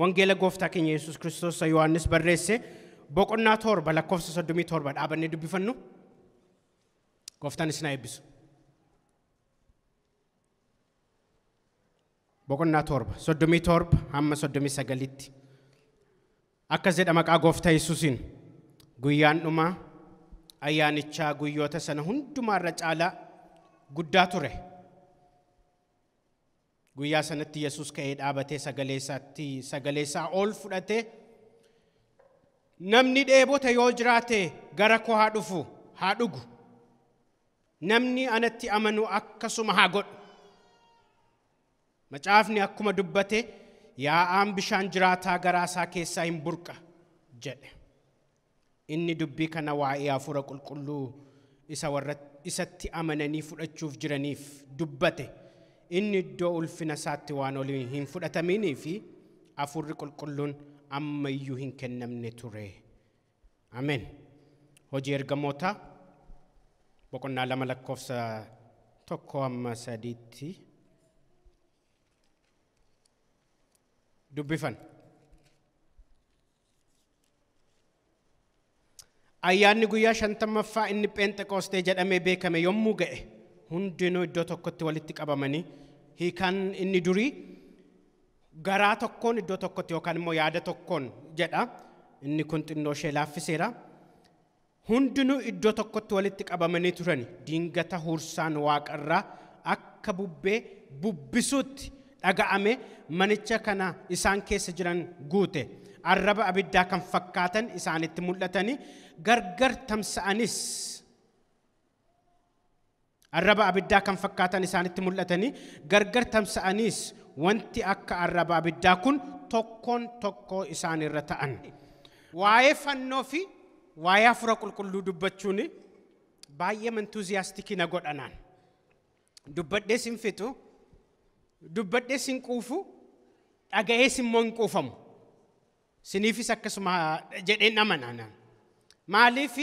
Wangeela gooftaa keenya Yesuus Kiristoos Yohaannis barreesse boqonnaa 7 lakkoofsa 37 dhaabannee dubbifannu. Gooftaan isin haa eebbisu. Boqonnaa 7 37 hamma 39tti. Akkas jedha maqaa gooftaa Yesuusiin. Guyyaan dhumaa ayyaanichaa guyyoota sana hundumaarra caalaa guddaa ture. Guyyaa sanatti Yesuus ka'ee dhaabatee sagalee isaa ol fudhatee namni dheebote yoo jiraate gara koo haa dhufu haa dhugu. Namni anatti amanu akkasuma haa godhu. Macaafni akkuma dubbate yaa'aan bishaan jiraataa garaa isaa keessaa hin burqa jedhe. Inni dubbii kana waa'ee hafuura qulqulluu isa warra isatti amananii fudhachuuf jiraniif dubbate. Inni iddoo ulfina isaatti waan ol hin fudhataminii fi hafuurri qulqulluun ammayyuu hin kennamne ture. Ameen. Hojii ergamootaa boqonnaa 2 lakkoofsa 1 hamma 3tti dubbifan. Ayyaanni guyyaa 50ffaa inni Pheenxeqoostee jedhamee beekame yommuu ga'e hundinuu iddoo tokkotti walitti qabamanii hiikaan inni durii garaa tokkoon iddoo tokkotti yookaan immoo yaada tokkoon jedha. Inni kun xinnoo ishee laaffiseera. Hundinuu iddoo tokkotti walitti qabamanii turan. Diingata huursaan waaqarraa akka bubbee bubbisuutti dhaga'ame manicha kana isaan keessa jiran guute. Arraba abiddaa kan fakkaatan isaanitti mul'atanii gargar tamsa'anis. Arraba abiddaa kan fakkaatan isaanitti mul'atanii gargar tamsa'anis wanti akka arraba abiddaa kun tokkoon tokkoo isaan irra ta'an. Waa'ee fannoo fi waa'ee hafuura qulqulluu dubbachuun baay'ee entuziyaastikii na godhanaan. Dubbadhees hin fixu, dubbadhees hin quufu, dhaga'ees immoo hin quufamu. Siniifis akkasuma jedheen amanaan. Maaliif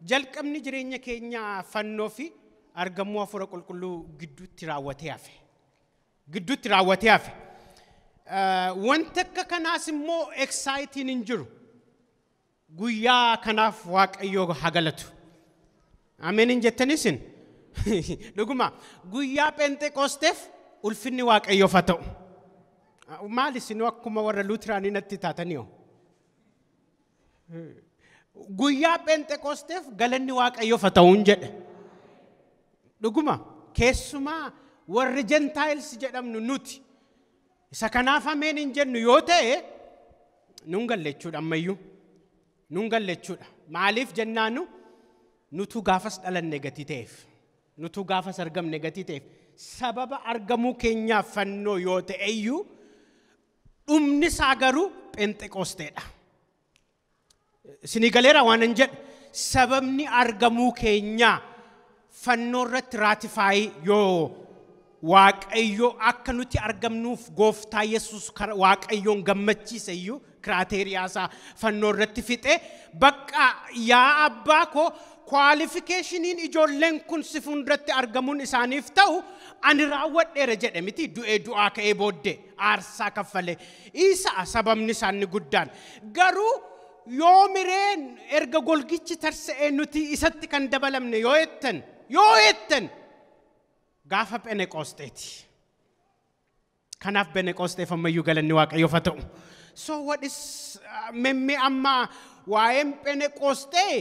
jalqabni jireenya keenyaa fannoo fi argamuu hafuura qulqulluu gidduutti raawwatee hafe. Gidduutti raawwatee hafe. Wanta akka kanaas immoo eksaayitiin hin jiru. Guyyaa kanaaf Waaqayyo haa galatu. Ameen hin jettanisin? Dhuguma guyyaa Pheenxeqoosteef ulfinni Waaqayyoof haa ta'u. Maal isinuu akkuma warra Luutiraanii natti taatanii? Guyyaa Pheenxeqoosteef galanni Waaqayyoof haa ta'uun jedhe. Dhuguma keessumaa warri Jentaayils jedhamnu nuti isa kanaaf ameen hin jennu yoo ta'e nuun galle jechuudha ammayyuu. Nuun galle jechuudha. Maaliif jennaanu nutu gaafas dhalanne gatii ta'eef, nutu gaafas argamne gatii ta'eef, sababa argamuu keenyaaf fannoo yoo ta'e iyyuu dhumni isaa garuu Pheenxeqoosteedha. Isinii galeera waan hin jedhe. Sababni argamuu keenyaa fannoo irratti raatifaayii yoo Waaqayyo akka nuti argamnuuf gooftaa Yesuus Waaqayyoon gammachiise iyyuu kiraateeriyaa isaa fannoo irratti fixe bakka yaa abbaa koo kwaalifikeeshiniin ijoolleen kun si fuulduratti argamuun isaaniif ta'u ani raawwadheera jedhe miti du'ee du'aa ka'ee booddee aarsaa kaffale. Isa sababni isaanii guddaan. Garuu yoo mireen erga golgichi tarsa'ee nuti isatti kan dabalamne yoo jettan gaafa Pheenxeqoosteeti. Kanaaf Pheenxeqoosteef ammayyuu galanni Waaqayyoof haa ta'u. So what is memme amma waa'een Pheenxeqoostee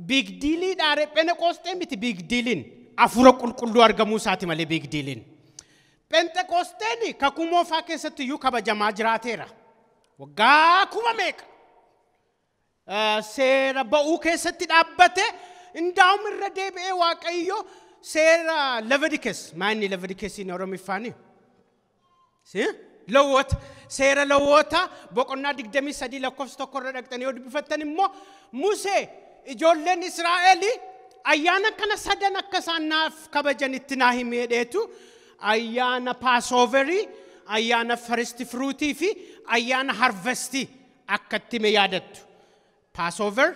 big dealii dhaare. Pheenxeqoostee miti big dealiin hafuura qulqulluu argamuu isaati malee big dealiin. Pheenxeqoosteen kakuu moofaa keessatti iyyuu kabajamaa jiraateera. Waggaa kuma meeqa? Seera ba'uu keessatti dhaabbate indaa'um irra deebi'ee Waaqayyo seera Leviticus, maanni Leviticus in Oromiffaani? Lewwota, seera Lewwota boqonnaa 23 lakkoofsa 1 irra dhaqxanii yoo dubbifattan immoo Musee ijoolleen Israa'elii ayyaana kana sadan akka isaan naaf kabajan itti naa himee dheetu ayyaana Paasooverii, ayyaana First Fruitii fi ayyaana Harvestii akka itti hime yaadattu. Passover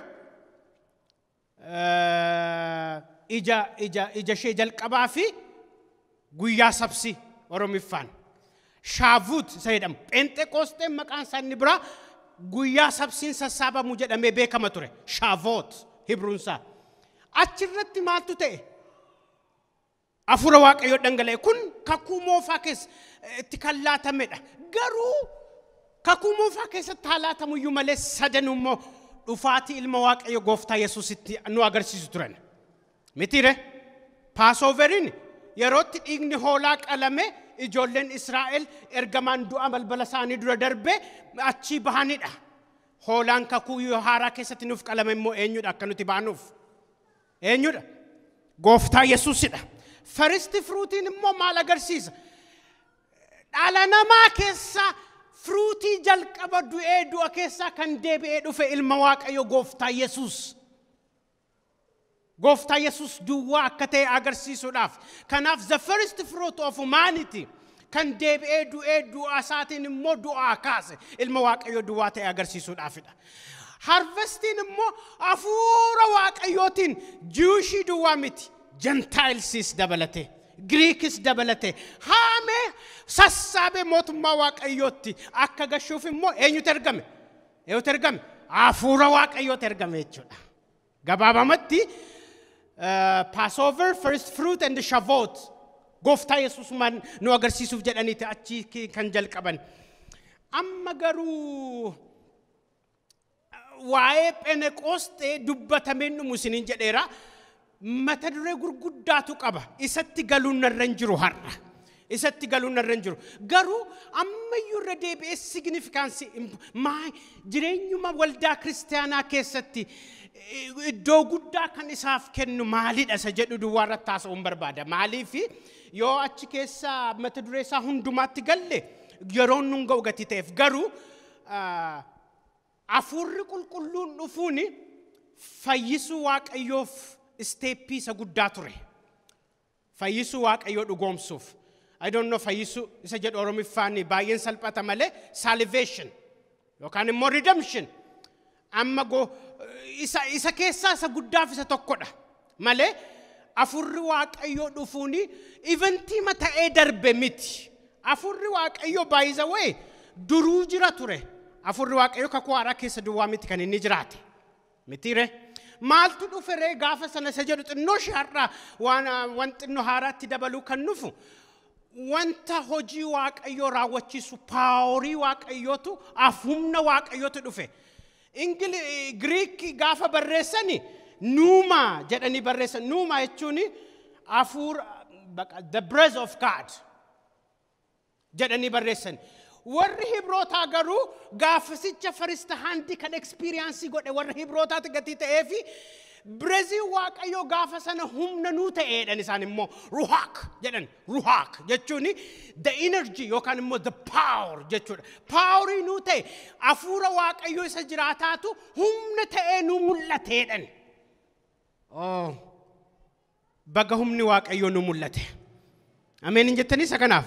ija ishee jalqabaa fi guyyaa sabsi Oromiffaan. Shaavuut isa jedhamu. Pheenxeqoosxeen maqaan isaa inni biraa guyyaa sabsiin sassaabamu jedhamee beekama ture. Shaavoot Hibruunsaa. Achirratti maaltu ta'e? Hafuura Waaqayyoo dhangala'e. Kun kakuu moofaa keessatti kan laatamedha. Garuu kakuu moofaa keessatti haa laatamuyyuu malee sadan immoo dhufaatii ilma Waaqayyo gooftaa Yesuusitti nu agarsiisu turan. Mitiire? Paasooverin yerootti dhiigni hoolaa qalame ijoolleen Israa'el ergamaan du'a balbala isaanii dura darbe achii bahanidha. Hoolaan kakuu haaraa keessatti nuuf qalame immoo eenyudha akka nuti baanuuf? Eenyudha? Gooftaa Yesuusidha. First fruitiin immoo maal agarsiisa? Dhala namaa keessaa fruitii jalqaba du'ee du'a keessaa kan deebi'ee dhufe ilma Waaqayyo gooftaa Yesuus. Gooftaa Yesuus duwwaa akka ta'e agarsiisuudhaaf. Kanaaf the first fruit of humanity kan deebi'ee du'ee du'a isaatiin immoo du'aa kaase ilma Waaqayyo duwwaa ta'e agarsiisuudhaafidha. Harvestiin immoo hafuura Waaqayyootiin Jewishii duwwaa miti, Gentilesis dabalate, Giriikis dabalate, haamee sassaabee mootummaa Waaqayyootti akka gashuuf immoo eenyutu ergame? Eenyutu ergame? Hafuura Waaqayyootu ergame jechuudha. Gabaabamatti Passover, first fruit and Shavuot gooftaa Yesuusumaan nu agarsiisuuf jedhaniiti achi kan jalqaban. Amma garuu waa'ee Phenexoosxee dubbatameen dhumu isiniin jedheera. Mata duree gurguddaatu qaba. Isatti galuun narra hin jiru har'a. Isatti galuun narra hin jiru. Garuu ammayyuu irra deebi'ee significance maa jireenyuma waldaa kiristaanaa keessatti iddoo guddaa kan isaaf kennu maalidha isa jedhu duwwaa irratti haasa'uun barbaada. Maaliif yoo achi keessa mata duree isaa hundumaatti galle yeroon nun ga'u gatii ta'eef, garuu hafuurri qulqulluun dhufuun fayyisuu Waaqayyoof stepii isa guddaa ture. Fayyisuu Waaqayyoo dhugoomsuuf. I don't know, fayyisuu isa jedhu Oromiffaan baay'een salphata malee salvation yookaan immoo redemption. Amma go isa keessaa isa guddaaf isa tokkodha malee hafuurri Waaqayyoo dhufuun eventii ta'ee darbe miti. Hafuurri Waaqayyoo by the way duruu jira ture. Hafuurri Waaqayyoo kakuu haaraa keessa duwwaa miti kan inni jiraate. Mitiire? Maaltu dhufe ree gaafa sana isa jedhu xinnoo ishee har'aa waan xinnoo haaraatti dabaluu kan nufu wanta hojii Waaqayyoo raawwachiisu powerii Waaqayyootu humna Waaqayyootu dhufe. Ingili Giriik gaafa barreessani pneuma jedhanii barreessan. Pneuma jechuun hafuura, the breath of God jedhanii barreessan. Warri Hibrootaa garuu gaafasicha first hand kan experience godhe warra Hibrootaati gatii ta'ee fi breathii Waaqayyoo gaafa sana humna nuu ta'eedhan isaan immoo ruhaak jedhan. Ruhaak jechuun the energy yookaan immoo the power jechuudha. Powerii nuu ta'e, hafuura Waaqayyoo isa jiraataatu humna ta'ee nuu mul'ateedhan. Oh, baga humni Waaqayyoo nuu mul'ate. Ameen hin jettanii isa kanaaf?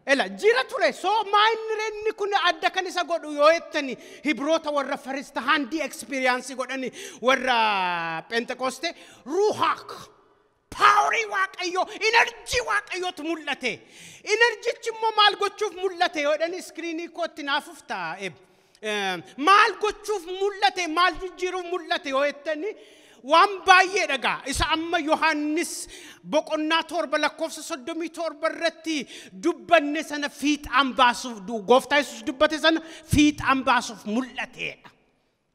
Ela jira ture. So maayinni inni kun adda kan isa godhu yoo jettani, Hibroota warra first hand experience godhani warra Pentekoste ruhaak powerii Waaqayyoo, energy Waaqayyootu mul'ate. Energyichi immoo maal gochuuf mul'ate yoo jedhani, screenii kootti naafuf ta'a. Maal gochuuf mul'ate, maal jijjiiruuf mul'ate yoo jettani, waan baay'ee dhagaa. Isa amma Yohaannis boqonnaa 7 lakkoofsa 37 irratti dubbanne sana fiixaan baasuuf, gooftaa Yesuus dubbate sana fiixaan baasuuf mul'ateedha.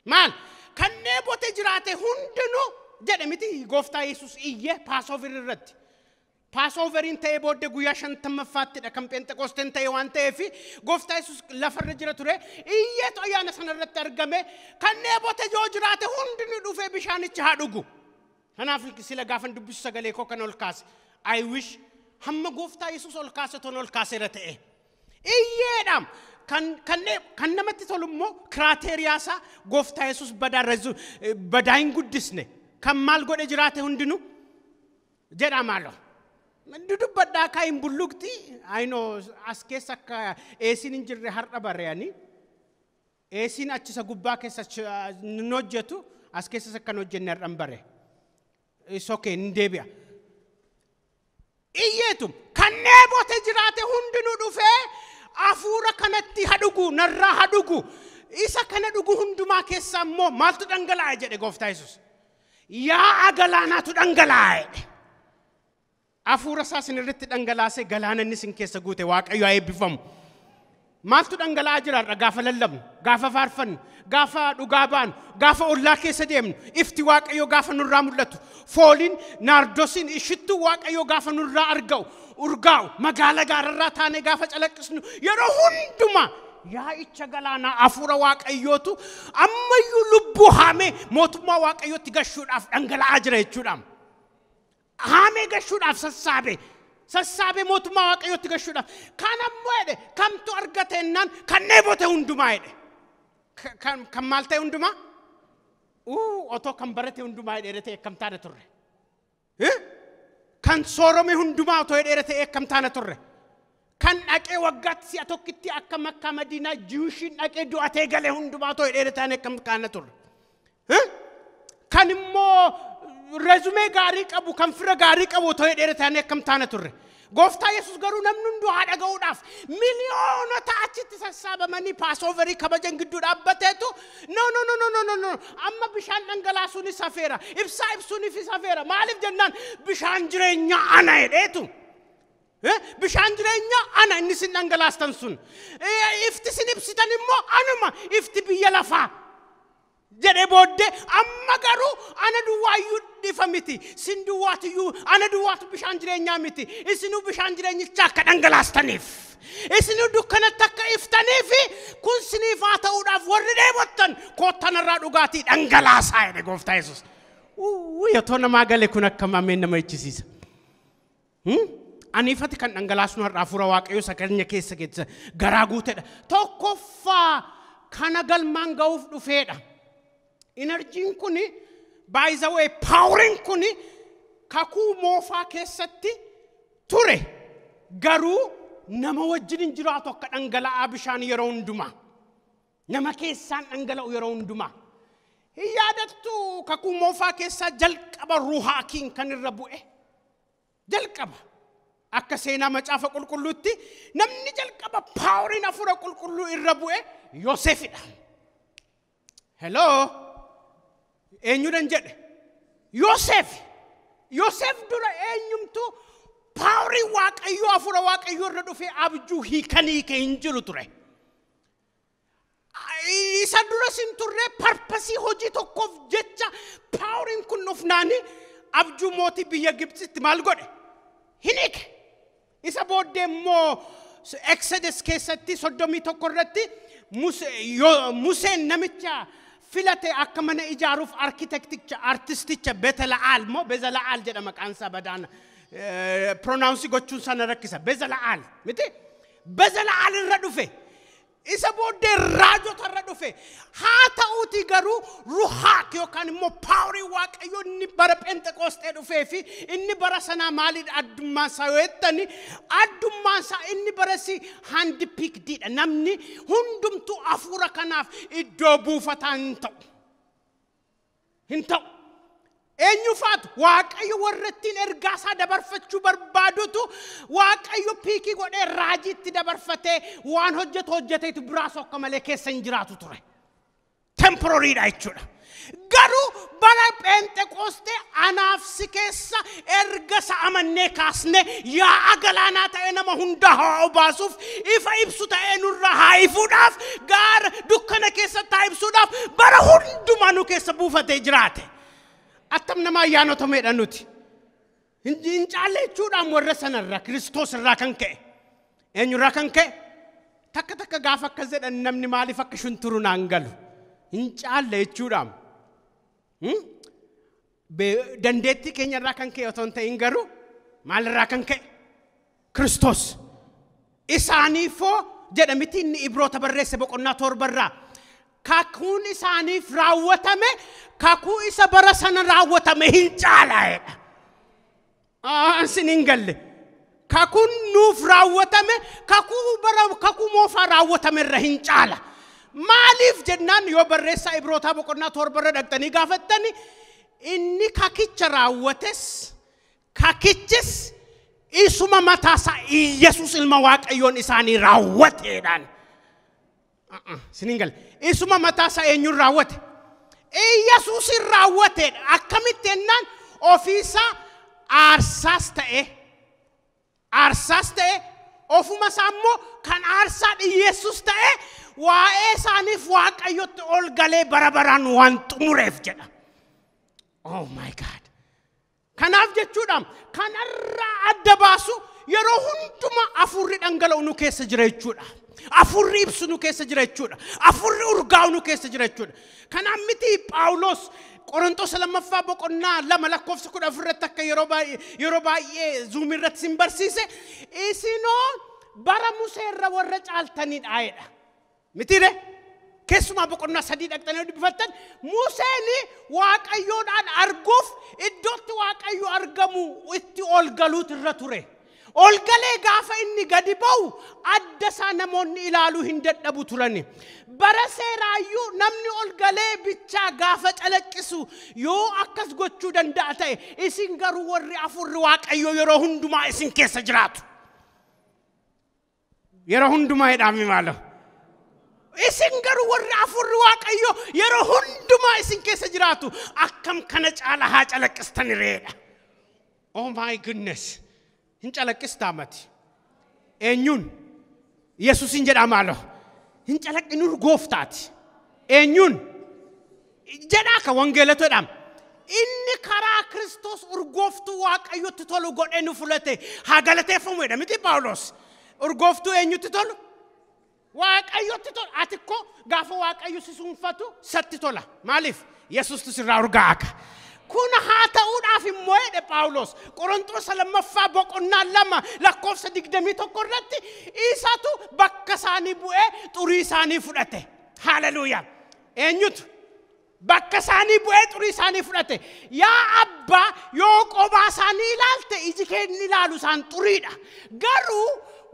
Maal? Kan dheebote jiraate hundinuu jedhe miti gooftaa Yesuus iyyee Passover irratti? Passoveriin ta'ee booddee guyyaa 50ffaаттidha kan Pheenxeqoosteen ta'e waan ta'eef gooftaa Yesuus lafarra jira ture. Iyyeetu ayyaana sana irratti argame, kan dheebote yoo jiraate hundinuu dhufee bishaanicha haa dhugu. Kanaaf sila gaafan dubbisu sagalee koo kan ol kaase. I wish hamma gooftaa Yesuus ol kaase ton ol kaaseera ta'e. Iyyeedhaam kan namatti tolu immoo criteria isaa gooftaa Yesuus badaa hin guddisne, kan maal godhe jiraate hundinuu jedha maaloo. Dudubbadhaa kaa hin bulluqti. Ayinoo as keessa akka ACiin hin jirre har'a barreeyanii. ACiin achisa gubbaa keessa hin hojjetu, as keessas akka hin hojjenne har'an bare. It's okay, hin deebi'a. Iyyeetu kan dheebote jiraate hundinuu dhufee Hafuura kanatti hadhugu narraa hadhugu isa kana dhugu hundumaa keessa immoo maaltu dhangala'e jedhe gooftaa Yesuus. Yaa'a galaanaatu dhangala'e jedhe. Hafuura isaa isin irratti dhangalaasee galaana inni isin keessa guute Waaqayyo haa eebbifamu. Maaltu dhangala'aa jira har'a gaafa lallabnu, gaafa faarfannu, gaafa dhugaa baanu, gaafa ollaa keessa deemnu, ifti Waaqayyoo gaafa nurraa mul'atu, fooliin naardosiin ishittuu Waaqayyoo gaafa nurraa arga'u, urgaa'u, magaala gaararraa taanee gaafa calaqqisnu yeroo hundumaa yaa'icha galaanaa hafuura Waaqayyootu ammayyuu lubbuu haamee mootummaa Waaqayyootti gashuudhaaf dhangala'aa jira jechuudha. Haamee gashuudhaaf sassaabee. Sassaabee mootummaa Waaqayyootti gashuudhaaf. Kan ammoo jedhe kamtu argate jennaan kan dheebote hundumaa jedhe. Kan maal ta'e hundumaa? Otoo kan barate hundumaa jedhee ta'e akkam taana turre? Kan soorome hundumaa otoo jedhee ta'e akkam taana turre? Kan dhaqee waggaatti si'a tokkitti akka Makkaa Madiinaa jiwushiin dhaqee du'atee galee hundumaa otoo jedhee ta'e akkam taana turre? Kan immoo reezumee gaarii qabu kan fira gaarii qabu otoo jedhee ta'e akkam taana turre? Gooftaa Yesuus garuu namni hunduu haa dhaga'uudhaaf miliyoonota achitti sassaabamanii Passoverii kabajan gidduu dhaabbateetu no no no no no no no amma bishaan dhangalaasuunis hafeera ibsaa ibsuunis hafeera maaliif jennaan bishaan jireenyaa ana jedheetu. Bishaan jireenyaa ana inni isin dhangalaastan sun ifti isin ibsitan immoo anuma ifti biyya lafaa jedhee booddee amma garuu ana duwwaayyuu dhifa miti sin duwwaatiyyuu ana duwwaatu bishaan jireenyaa miti isinuu bishaan jireenyichaa akka dhangalaastaniif isinuu dukkanatti akka iftaniif kun siniif haa ta'uudhaaf warri dheebottan koottanarraa dhugaatii dhangalaasaa jedhe gooftaa Yesuus. Otoo namaa gale kun akkam ameen nama jechisiisa. Aniifati kan dhangalaasnu har'a hafuura Waaqayyoo isa keenya keessa keessa garaa guuteedha. Tokkoffaa kana galmaan ga'uuf dhufeedha. Enerjiin kuni by the way poweriin kuni kakuu moofaa keessatti ture garuu nama wajjin hin jiraatu akka dhangala'aa bishaan yeroo hundumaa nama keessaan dhangala'u yeroo hundumaa. Hin yaadattu kakuu moofaa keessaa jalqaba ruhaakiin kan irra bu'e jalqaba akka seenaa macaafa qulqulluutti namni jalqaba poweriin hafuura qulqulluu irra bu'e Yoosefidha. Hello. Eenyuudhaan jedhe? Yoosef. Yoosef dura eenyumtu powerii Waaqayyoo hafuura Waaqayyoo irra dhufee abjuu hiikanii hiike hin jiru ture. Isa duras hin turre purposeii hojii tokkoof jecha poweriin kun dhufnaani abjuu mootii biyya Gibxitti maal godhe? Hin hiike. Isa booddee immoo Exodus keessatti 31 irratti Museen namicha filate akka mana ijaaruuf arkitekticha artisticha Betala'aal moo Bezala'aal jedha maqaan isaa badaan pronounce gochuun sana rakkisa Bezala'aal miti Bezala'aal irra dhufe isa booddee raajota irra dhufe haa ta'uuti garuu ruhaak yookaan immoo powerii Waaqayyoo inni bara Pheenxeqoosxee dhufee fi inni bara sanaa maalidha addummaan isaa yoo jettani addummaan isaa inni barasi hand pickedidha namni hundumtuu hafuura kanaaf iddoo buufataa hin ta'u. Hin ta'u. Eenyu faatu Waaqayyo warra ittiin ergaa isaa dabarfachuu barbaadutu Waaqayyo pickii godhee raajiitti dabarfatee waan hojjetu hojjeteetu biraa sokka malee keessa hin jiraatu ture. Temporarydha jechuudha. Garuu bara Pheenxeqoostee anaaf si keessa erga isa amannee kaasnee yaa'a galaanaa ta'ee nama hunda haa obaasuuf ifa ibsu ta'ee nurraa haa ifuudhaaf gaara dukkana keessatti haa ibsuudhaaf bara hundumaa nu keessa buufatee jiraate. Attam nama ayyaanotameedha nuti. Hin caalle jechuudhaan warra sanarraa Kiristoos irraa kan ka'e. Eenyurraa kan ka'e? Takka takka gaafa akkas jedhan namni maaliif akka shunturu naan galu. Hin caalle jechuudhaan. Dandeettii keenyarraa kan ka'e otoo hin ta'in garuu maalirraa kan ka'e? Kiristoos. Isaaniifoo jedha miti inni Ibroota barreesse boqonnaa 7 Kakuun isaaniif raawwatame kakuu isa bara sana raawwatame hin caalaa'edha. Ansin hin galle. Kakuun nuuf raawwatame kakuu bara kakuu moofaa raawwatame irra hin caala. Maaliif jennaan yoo barreessaa Ibrootaa boqonnaa 7 irra dhaqxanii gaafattani inni kakicha raawwates kakichis Isuma mataasaa Iyyasuus ilma Waaqayyoon isaanii raawwateedhaan. Sinin gale. Isuma mataasaa eenyuun raawwate? Iyyasuusin raawwateedha. Akkamitti jennaan ofiisaa aarsaas ta'e ofuma isaa immoo kan aarsaa dhiyyeessus ta'e waa'ee isaaniif Waaqayyotti ol galee bara baraan waan xumureef jedha. Oh my God. Kanaaf jechuudha kanarraa adda baasu yeroo hundumaa afurri dhangala'u nu keessa jira jechuudha. Afurri ibsu nu keessa jira jechuudha. Afurri urgaa'u nu keessa jira jechuudha. Kanaaf miti Phaawulos Qorontos lammaffaa boqonnaa 2 lakkoofsa 14 irratti akka yeroo baay'ee zuumii irratti sin barsiise isinoo bara Museerra warra caaltanidha jedha. Mitiire? Keessumaa boqonnaa 3 dhaqxanii dubbifattan Museen Waaqayyoodhaan arguuf iddootti Waaqayyo argamu itti ol galuutu irra ture. Ol galee gaafa inni gadi ba'u adda isaa namoonni ilaaluu hin dadhabu turani. Bara seeraayyuu namni ol galee bichaa gaafa calaqqisu yoo akkas gochuu danda'a ta'e isin garuu warri afurri Waaqayyo yeroo hundumaa isin keessa jiraatu. Yeroo hundumaa jedhaami maaloo. Isin garuu warri afurri Waaqayyo yeroo hundumaa isin keessa jiraatu akkam kana caala haa calaqqistan reedha. Oh my goodness. Hin calaqqistaa mati. Eenyuun? Yesuusin jedhaa maaloo. Hin calaqqinu gooftaati. Eenyuun? Jedhaa ka wangeelatu jedhama. Inni karaa Kiristoos urgooftuu Waaqayyotti tolu godhee nu fulate haa galateeffamu jedha miti Phaawulos. Urgooftuu eenyutti tolu? Waaqayyotti tola. Ati ikkoo gaafa Waaqayyo si sunfatu satti tola. Maaliif? Yesuustu sirraa urgaa'a. Kun haa ta'uudhaaf immoo jedhe Phaawulos Qorontos lammaffaa boqonnaa 2 lakkoofsa 21 irratti isatu bakka isaanii bu'ee xurii isaanii fudhate. Haleluuyaa. Eenyutu bakka isaanii bu'ee xurii isaanii fudhate? Yaa abbaa yoo qobaa isaanii ilaalte iji kee inni ilaalu isaan xuriidha. Garuu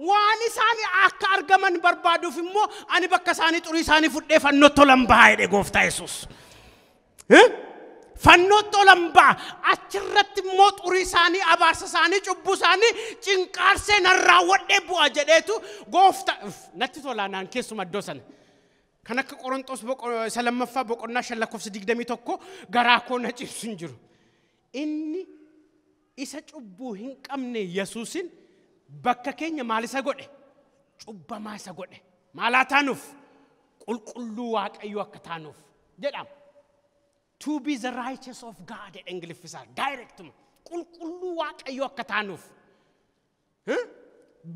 waan isaan akka argaman barbaaduuf immoo ani bakka isaanii xurii isaanii fudhee fannootti olan ba'a jedhe gooftaa Yesuus. Fannootti olan ba'a. Achirratti immoo xurii isaanii, abaarsa isaanii, cubbuu isaanii cinqaarsee nan raawwadhee bu'a jedheetu gooftaa natti tolaa naan keessuma iddoo sana. Kan akka Qorontos lammaffaa boqonnaa 5 lakkoofsa 21 garaa koo na cibsu hin jiru. Inni isa cubbuu hin qabne Yesuusin bakka keenya maal isa godhe? Cubbamaa isa godhe. Maalaa taanuuf? Qulqulluu Waaqayyoo akka taanuuf jedhama. To be the righteous of God jedha Ingiliffisaa. Directuma. Qulqulluu Waaqayyoo akka taanuuf.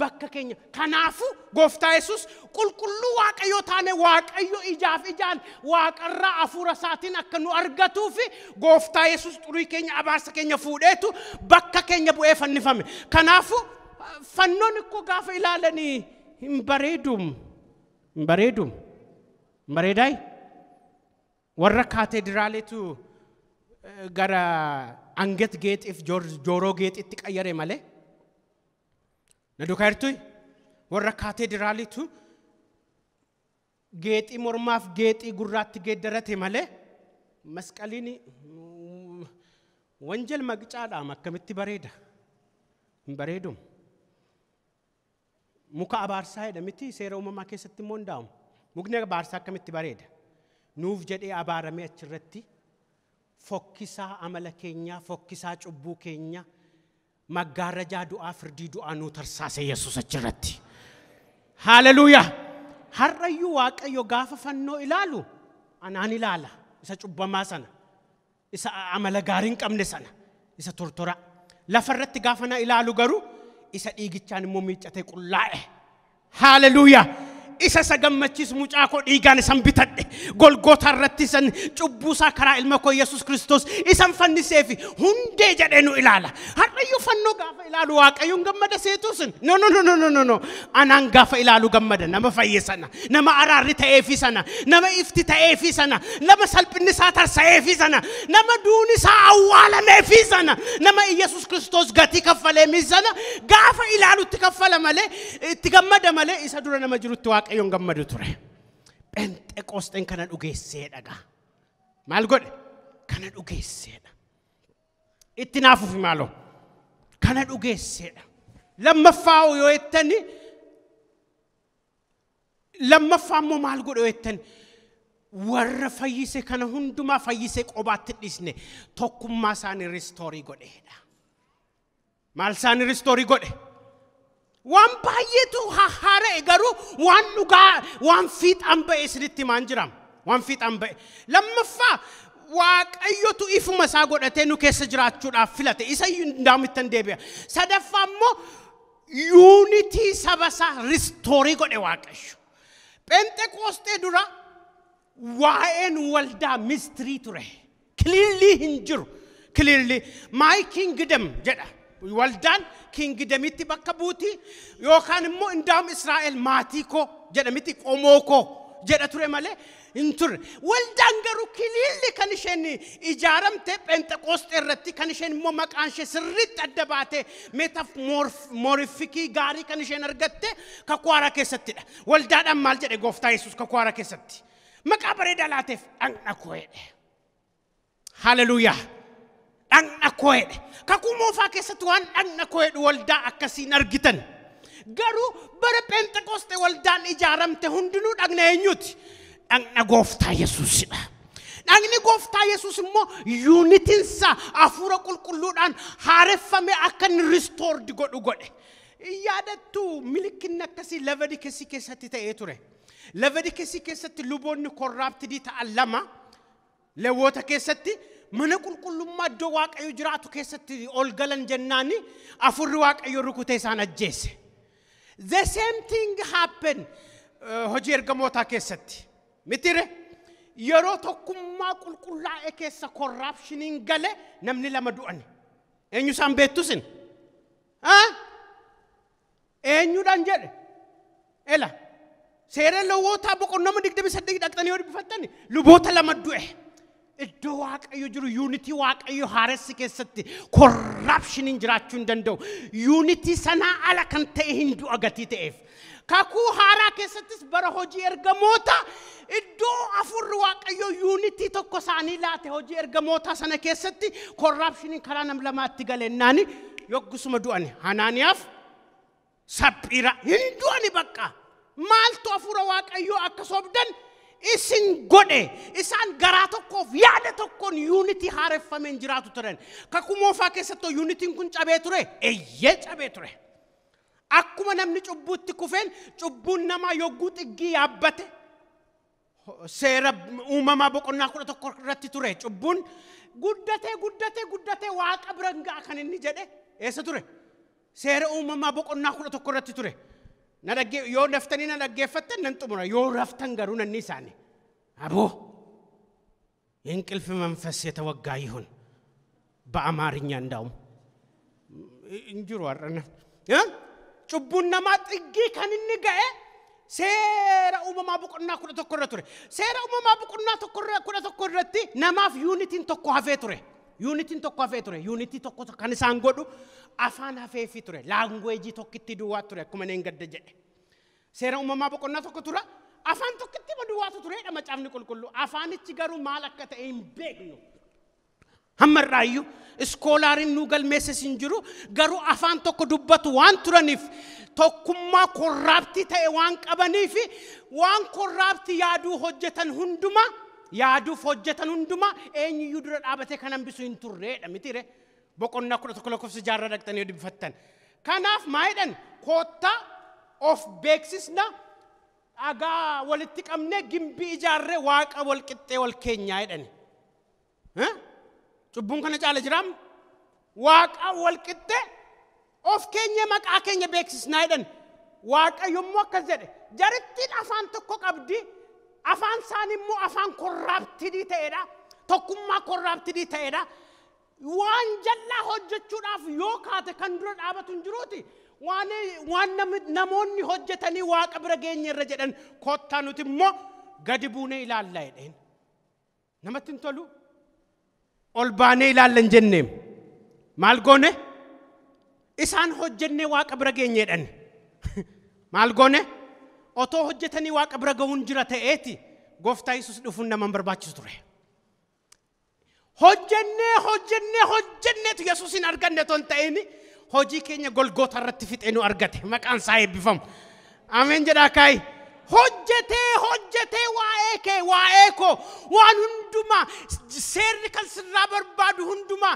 Bakka keenya. Kanaafuu gooftaa Yesuus qulqulluu Waaqayyoo taane Waaqayyo ijaaf ijaan Waaqarraa hafuura isaatiin akka nu argatuufi gooftaa Yesuus xurii keenya abaarsa keenya fuudheetu bakka keenya bu'ee fannifame. Kanaafuu fannoon ikkoo gaafa ilaalanii hin bareedum. Hin bareedum. Hin bareedaayi? Warra kaateediraaleetu gara anget geexiif jooroo geexitti qayyare malee. Na duukaa jirtuyi? Warra kaateediraaleetu geexii mormaaf geexii gurraatti geeddarate malee masqaliin wanjal maqcaadhaam akkamitti bareeda? Hin bareedum. Muka abaarsaa jedha miti seera uumamaa keessatti immoo hundaa'u. Mukni abaarsaa akkamitti bareeda? Nuuf jedhee abaaramee achirratti fokkisaa amala keenyaa, fokkisaa cubbuu keenyaa, maggaarrajaa du'aa firdii du'aa nuu tarsaase Yesuus achirratti. Haleluuyaa! Har'ayyuu Waaqayyo gaafa fannoo ilaalu anaan ilaala. Isa cubbamaa sana, isa amala gaarii hin qabne sana, isa tortora. Lafarratti gaafa na ilaalu garuu isa dhiigichaan immoo miiccatee qullaa'e. Haleluuyaa! Isa isa gammachiisu mucaa koo dhiigaan isan bitadhe. Golgootaa irratti isan cubbuu isaa karaa ilma koo Yesuus Kiristoos isan fanniseefi hundee jedhee nu ilaala. Har'ayyuu fannoo gaafa ilaalu Waaqayyoon gammada seetuusin. No, no, no, no, no, no, no. Anaan gaafa ilaalu gammada. Nama fayye sana, nama araarri ta'eefi sana, nama ifti ta'eefi sana, nama salphinni isaa tarsa'eefi sana, nama duuni isaa awwaalameefi sana, nama Yesuus Kiristoos gatii kaffaleefi sana gaafa ilaalutti kaffala malee itti gammada malee isa dura nama jirutti Waaqayyoon gammadu ture. Phenxeqoosxeen kana dhugeessee dhagaa. Maal godhe? Kana dhugeesseedha. Itti naafufi maaloo. Kana dhugeesseedha. Lammaffaa yoo jettani lammaffaa immoo maal godhe yoo jettani warra fayyise kana hundumaa fayyise qobaatti dhisne tokkummaa isaanii restore godheedha. Maal isaanii restore godhe? Waan baay'eetu haara'e garuu waan dhugaa waan fiixaan ba'e isinitti himaan jiraam. Waan fiixaan ba'e. Lammaffaa Waaqayyotu ifuma isaa godhatee nu keessa jiraachuudhaaf filate. Isa hundaamittan deebi'a. Sadaffaa immoo unity saba isaa restore godhe Waaqayyo. Pheenxeqoosxee dura waa'een waldaa mystery ture. Clearly hin jiru. Clearly my kingdom jedha. Waldaan kingdomitti bakka buuti yookaan immoo indaam Israa'el maatii koo jedhamiti qomoo koo jedha ture malee hin turre. Waldaan garuu clearly kan isheen ijaaramte Pheenxeqoosxee irratti kan isheen immoo maqaan ishee sirriitti adda baate metamorphic gaarii kan isheen argatte kakuu haaraa keessattidha. Waldaadhaan maal jedhe gooftaa Yesuus kakuu haaraa keessatti? Maqaa bareedaa laateef dhaqna koo jedhe. Haleluuyaa. Dhaqna koo jedhe. Kakuu moofaa keessatti waan dhaqna koo jedhu waldaa akkasiin argitan. Garuu bara Pheenxeqoosxee waldaan ijaaramte hundinuu dhaqna eenyuti? Dhaqna gooftaa Yesuusidha. Dhaqni gooftaa Yesuus immoo unitynsa hafuura qulqulluudhaan haareffame akka inni restored godhu godhe. Yaadattu milikinni akkasii Leviticus keessatti ta'ee ture. Leviticus keessatti luboonni corrupted ta'an lama Lewwota keessatti mana qulqullummaa iddoo Waaqayyo jiraatu keessatti ol galan jennaani hafuurri Waaqayyo rukutee isaan ajjeese. The same thing happened hojii ergamootaa keessatti. Mitire yeroo tokkummaa qulqullaa'e keessa corruptioniin gale namni lama du'an. Eenyu isaan beektusin? Eenyuudhaan jedhe? Ela seera Lewwotaa boqonnaa 28 dhaqxanii yoo dubbifattan luboota lama du'e. Iddoo Waaqayyo jiru unity Waaqayyo haaressi keessatti corruptioniin jiraachuu hin danda'u. Unity sanaa ala kan ta'e hin du'a gatii ta'eef. Kakuu haaraa keessattis bara hojii ergamoota iddoo hafuurri Waaqayyo unity tokko isaanii laate hojii ergamoota sana keessatti corruptioniin karaa nam lamaatti galeennaani yoggasuma du'ani. Hanaaniyaaf Saphiira hin du'ani bakka. Maaltu hafuura Waaqayyoo akka sobdan isin godhe? Isaan garaa tokkoof yaada tokkoon unity haareffameen jiraatu turan. Kakuu moofaa keessatti unityn kun cabee ture? Eeyyee cabee ture. Akkuma namni cubbuutti kufeen cubbuun namaa yogguu xiggii yaabbate seera uumamaa boqonnaa 11 irratti ture. Cubbuun guddatee guddatee guddatee waaqa bira ga'a kan inni jedhe eessa ture? Seera uumamaa boqonnaa 11 irratti ture. Na dhaggee yoo daftanii na dhaggeeffattan nan xumura yoo raftan garuu nanni isaanii. አቦ የእንቅልፍ መንፈስ የተወጋ ይሁን። በአማርኛ እንዳውም እንጅሩ አረነ cubbuun namaa xiggii kan inni ga'e seera uumamaa boqonnaa 11 irra ture. Seera uumamaa boqonnaa 11 irratti namaaf unityn tokko hafee ture. Unityn tokko hafee ture. Unity tokko kan isaan godhu afaan hafeefii ture. Language tokkitti duwwaa ture akkuma neen gadda jedhe. Seera uumamaa boqonnaa tokko tura. Afaan tokkitti duwwaatu turedha macaafni qulqulluu. Afaanichi garuu maal akka ta'e hin beeknu. Hamma irraayyuu scholariin nu galmeesses hin jiru garuu afaan tokko dubbatu waan turaniif tokkummaa corrupt ta'e waan qabaniif waan corrupt yaaduu hojjetan hundumaa yaaduuf hojjetan hundumaa eenyuyyuu dura dhaabatee kan hambisu hin turreedha mitiire boqonnaa 11 lakkoofsa jaarraa dhaqxanii dubbifattan. Kanaaf maa jedhan koottaa of beeksisna dhagaa walitti qabnee gimbii ijaarree waaqa wal qixxee wal keenyaa jedhani. Cubbuun kana caala jiraam waaqa wal qixxee of keenya maqaa keenya beeksisnaa jedhan. Waaqa yommuu akkas jedhe jarittiin afaan tokko qabdi afaan isaan immoo afaan corrupted ta'edha tokkummaa corrupted ta'edha. Waan jallaa hojjechuudhaaf yoo kaate kan dura dhaabatu hin jiruuti. Waan namoonni hojjetanii waaqa bira geenye irra jedhan kottaa nuti immoo gadi buunee ilaallaa jedheen. Namatti hin tolu? Ol baanee ilaalla hin jenneem. Maal goone? Isaan hojjennee waaqa bira geenye jedhan. Maal goone? Otoo hojjetanii waaqa bira ga'uun jira ta'eeti gooftaa Yesuus dhufuun nama hin barbaachisu ture. Hojjennee hojjennee hojjenneetu Yesuus hin arganne otoo hin ta'in Hojii keenya Golgoota irratti fixee nu argate. Maqaan isaa eebbifamu. Ameen jedhaa kaayi. Hojjetee hojjetee waa'ee kee waa'ee koo waan hundumaa seerri kan sirraa barbaadu hundumaa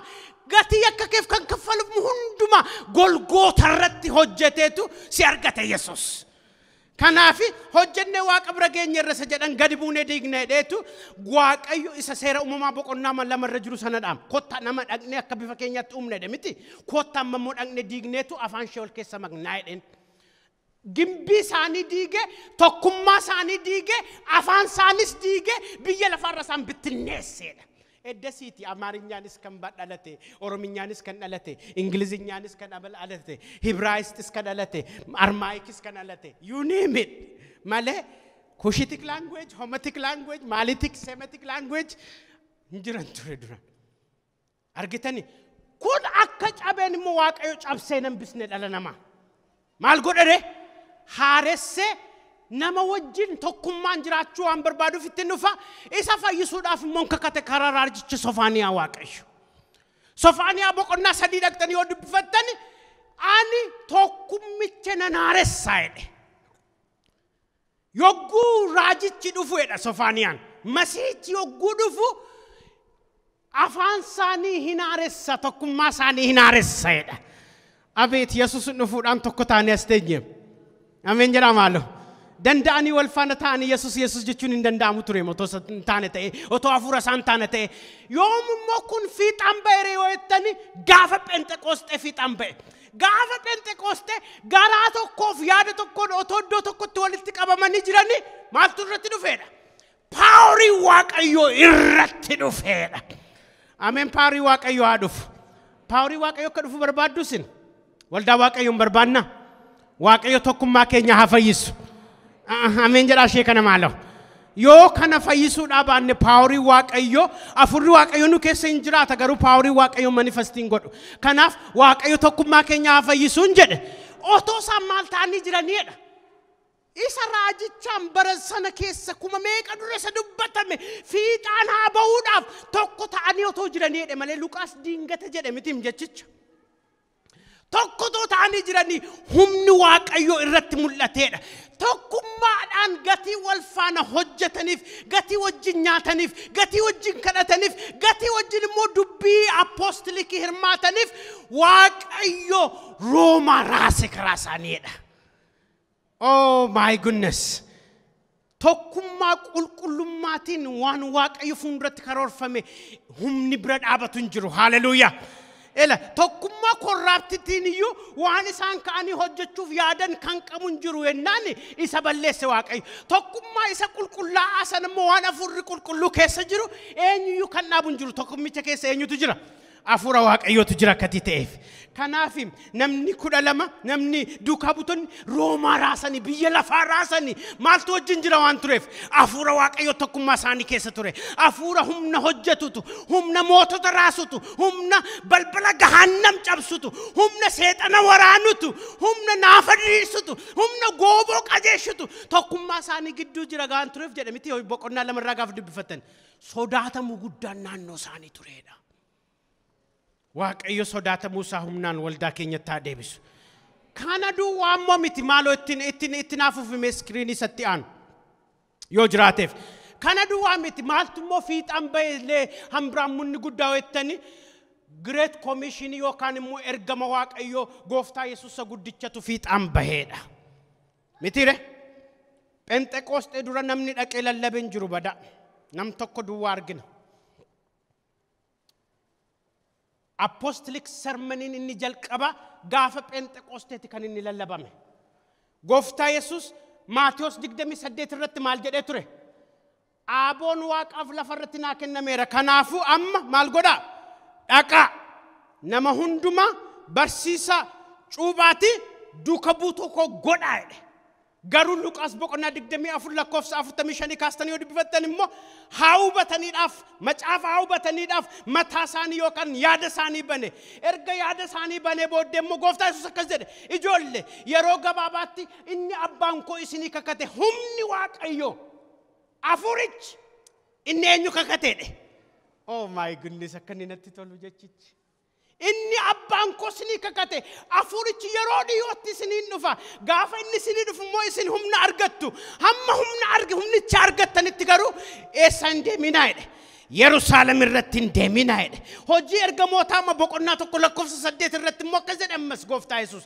gatii akka keef kan kaffaluuf hundumaa Golgoota irratti hojjeteetu si argate Yesuus. Kanaaf hojjennee Waaqa bira geenye irra isa jedhan gadi buunee diigne jedheetu Waaqayyo isa seera uumamaa boqonnaa 2 irra jiru sana dhaam. Kottaa nama dhaqnee akka bifa keenyaatti uumne jedhe miti. Kottaa amma immoo dhaqnee diigneetu afaan ishee ol keessa maqnaa jedheen. Gimbii isaanii diige, tokkummaa isaanii diige, afaan isaanis diige, biyya lafaarra isaan bittinneesseedha. Eddasiiti Amaarinyaanis kan dhalate, Orominyaanis kan dhalate, Ingilizinyaanis kan dhalate, Hibraayistis kan dhalate, Armaayikis kan dhalate, you name it. Malee Cushitic language, Hamitic language, Maalitic, Semitic language hin jiran ture duraan. Argitani kun akka cabeen immoo Waaqayyo cabsee nan bisne dhala namaa. Maal godhere? Haaressee nama wajjin tokkummaan jiraachuu waan barbaaduuf ittiin dhufa. Isa fayyisuudhaaf immoo kakate karaa raajicha Sofaaniyaa Waaqayyo. Sofaaniyaa boqonnaa 3 dhaqxanii yoo dubbifattani ani tokkummicha nan haaressaa jedhe. Yogguu raajichi dhufu jedha Sofaaniyaan. Masiichi yogguu dhufu afaan isaanii hin haaressa, tokkummaa isaanii hin haaressa jedha. Abeet Yesuus dhufuudhaan tokko taanee as teenye. Ameen jedhaa maaloo. Danda'anii wal faana ta'anii Yesuus Yesuus jechuun hin danda'amu ture otoo hin taane ta'e, otoo hafuura isaan taane ta'e. Yoom immoo kun fiixaan ba'e yoo jettani gaafa Pheenxeqoosxee fiixaan ba'e. Gaafa Pheenxeqoosxee garaa tokkoof yaada tokkoon otoo iddoo tokkotti walitti qabamanii jiranii maaltu irratti dhufeedha? Paaworii Waaqayyoo irratti dhufeedha. Ameen. Paaworii Waaqayyoo haa dhufu. Paaworii Waaqayyoo akka dhufu barbaaddu isin? Waldaa Waaqayyoon barbaanna. Waaqayyo tokkummaa keenya haa fayyisu. Ameen jedhaa ishee kana maaloo. Yoo kana fayyisuudhaa baanne paaworii Waaqayyoo, hafuurri Waaqayyoo nu keessa hin jiraata garuu paaworii Waaqayyoo manifestiin godhu. Kanaaf Waaqayyo tokkummaa keenya haa fayyisuun jedhe. Otoo isaan maal ta'anii jiraniidha. Isa raajichaan bara sana keessa kuma meeqa dura isa dubbatame fiixaan haa ba'uudhaaf tokko ta'anii otoo jiraniidha malee Luqaas diingata jedhe miti jechicha. Tokko otoo ta'anii jiranii humni Waaqayyoo irratti mul'ateedha. Tokkummaadhaan gatii wal faana hojjetaniif, gatii wajjin nyaataniif, gatii wajjin kadhataniif, gatii wajjin immoo dubbii apoostilikii hirmaataniif Waaqayyo Roomaa raase karaa isaaniidha. Oh my goodness. Tokkummaa qulqullummaatiin waan Waaqayyo fuulduratti karoorfame humni bira dhaabatu hin jiru. Haleluuyaa. Ela tokkummaa korraaptitiin iyyuu waan isaan ka'anii hojjechuuf yaadan kan qabu hin jiru jennaan isa balleesse Waaqayyo. Tokkummaa isa qulqullaa'aa sana immoo waan hafuurri qulqulluu keessa jiru eenyuyyuu kan dhaabu hin jiru. Tokkummicha keessa eenyutu jira? Hafuura Waaqayyootu jira akkatii ta'eef. Kanaaf namni 12 namni duukaa buutonni Roomaa raasanii biyya lafaa raasanii maaltu wajjin jira waan tureef hafuura Waaqayyoo tokkummaa isaanii keessa ture. Hafuura humna hojjetutu, humna mootota raasutu, humna balbala gahaannam cabsutu, humna seexana waraanutu, humna naafa diriirsutu, humna gooboo qajeeshutu tokkummaa isaanii gidduu jira waan tureef jedhe miti boqonnaa 2 irraa gaafa dubbifatan. Sodaatamuu guddaan naannoo isaanii tureedha. Waaqayyo sodaatamuu isaa humnaan waldaa keenyatti haa deebisu. Kana duwwaa immoo miti maaloo ittiin hafuufime iskiriinii isatti aanu yoo jiraateef. Kana duwwaa miti maaltu immoo fiixaan ba'e illee hambiraan munni guddaa jettani Great Commission yookaan immoo ergama Waaqayyoo Gooftaa Yesuus guddichatu fiixaan baheedha. Mitiire? Pheenxeqoosxee dura namni dhaqee lallabe hin jiru bada. Nam tokko duwwaa argina. Apostolic sermoniin inni jalqaba gaafa Pheenxeqoosteeti kan inni lallabame. Gooftaa Yesuus Maatewos 28 irratti maal jedhee ture? Aaboon Waaqaaf lafa irratti naa kennameera. Kanaafuu amma maal godhaa? Dhaqaa. Nama hundumaa barsiisaa cuuphaati duuka buutuu koo godhaa jedhe. Garuu Luqaas boqonnaa 24 lakkoofsa 45 kaastanii yoo dubbifattan immoo haa hubataniidhaaf, macaafa haa hubataniidhaaf mataa isaanii yookaan yaada isaanii bane. Erga yaada isaanii banee booddee immoo Gooftaa Yesuus akkas jedhe, ijoollee yeroo gabaabaatti inni abbaan koo isinii kakate humni Waaqayyoo hafuurichi inni eenyu kakateedhe? Oh my goodness, akka inni natti tolu jechichi. Inni abbaan abbaan koo isinii kakate hafuurichi yeroo dhiyootti isiniin dhufa. Gaafa inni isinii dhufu immoo isin humna argattu. Hamma humna humnicha argattanitti garuu eessa hin deeminaa jedhe. Yerusaalem irratti hin deeminaa jedhe. Hojii ergamootaa amma boqonnaa 1 lakkoofsa 8 irratti immoo akkas jedhe ammas gooftaa Yesuus.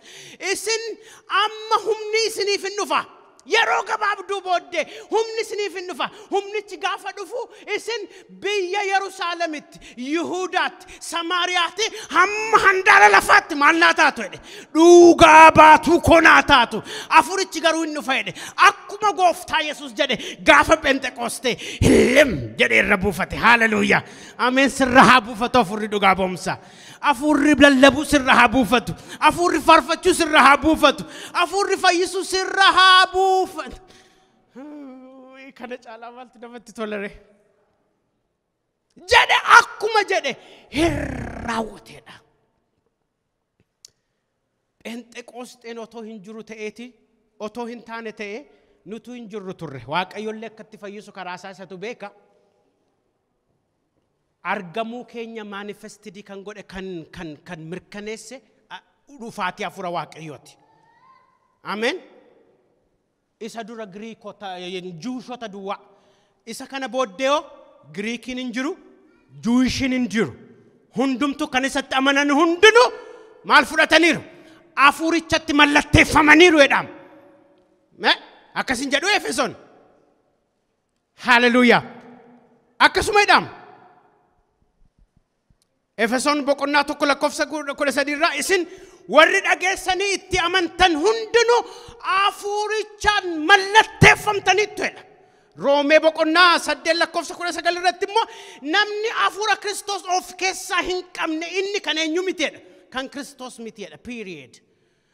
Isin amma humni isiniif hin dhufa. Yeroo gabaabduu booddee humni isiniif hin dhufa. Humnichi gaafa dhufu isin biyya Yerusaalemitti, Yihuudaatti, Samaariyaatti hamma handaara lafaatti maal naa taatu jedhe. Dhugaa baatuu koo naa taatu. Hafuurichi garuu hin dhufa jedhe. Akkuma gooftaa Yesuus jedhe gaafa Phenxeqoostee hillim jedhee irra buufate. Haleluuyaa. Ameen. Sirra haa buufatu hafuurri dhugaa ba'umsa. Hafuurri lallabuu sirra haa buufatu. Hafuurri faarfachuu sirra haa buufatu. Hafuurri fayyisuu sirra haa buufatu. Kana caalaa maaltu namatti tolare? Jedhe akkuma jedhe hin raawwateedha. Phenxeqoosteen otoo hin jiru ta'eeti, otoo hin taane ta'e nutu hin jirru turre. Waaqayyollee akkatti fayyisu karaa isaa isatu beeka. Argamuu keenya manifestidii kan godhe kan mirkaneesse dhufaatii hafuura Waaqayyooti. Ameen. Isa dura Giriikota, Juushota duwwaa. Isa kana booddee hoo Giriikiin hin jiru, Juushiin hin jiru. Hundumtu kan isatti amanan hundinuu maal fudhataniiru? Hafuurichatti mallatteeffamaniiru jedhama. Akkasin jedhu Efesoon. Haleluuyaa. Akkasuma jedhama. Efesoon boqonnaa 1 lakkoofsa 13 irraa isin warri dhageessanii itti amantan hundinuu hafuurichaan mallatteeffamtaniittu jedha. Roomee boqonnaa 8 lakkoofsa 19 irratti immoo namni hafuura Kiristoos of keessaa hin qabne inni kan eenyu miti jedha. Kan Kiristoos miti jedha. Period.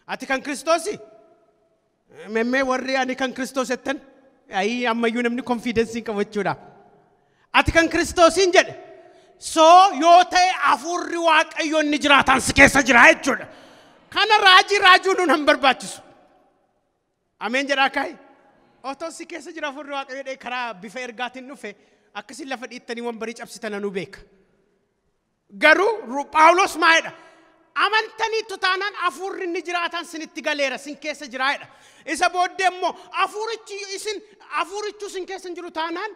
Ati kan Kiristoosi? Memmee warri ani kan Kiristoos jettan? Ayii ammayyuu namni konfiidensii hin qabu jechuudha. Ati kan Kiristoosiin jedhe. Soo yoo ta'e hafuurri Waaqayyoo inni jiraataan si keessa jira jechuudha. Kana raajii raajuu nuun hin barbaachisu. Ameen jedhaa kaa'i. Otoo si keessa jira hafuurri Waaqayyoo jedhee karaa bifa ergaatiin dhufe akkasiin lafa dhiittanii wambarii cabsitan anuu beeka. Garuu Phaawulos maa jedha? Amantaniittu taanaan hafuurri inni jiraataan sinitti galeera sin keessa jira jedha. Isa booddee immoo hafuurichuu sin keessa hin jiru taanaan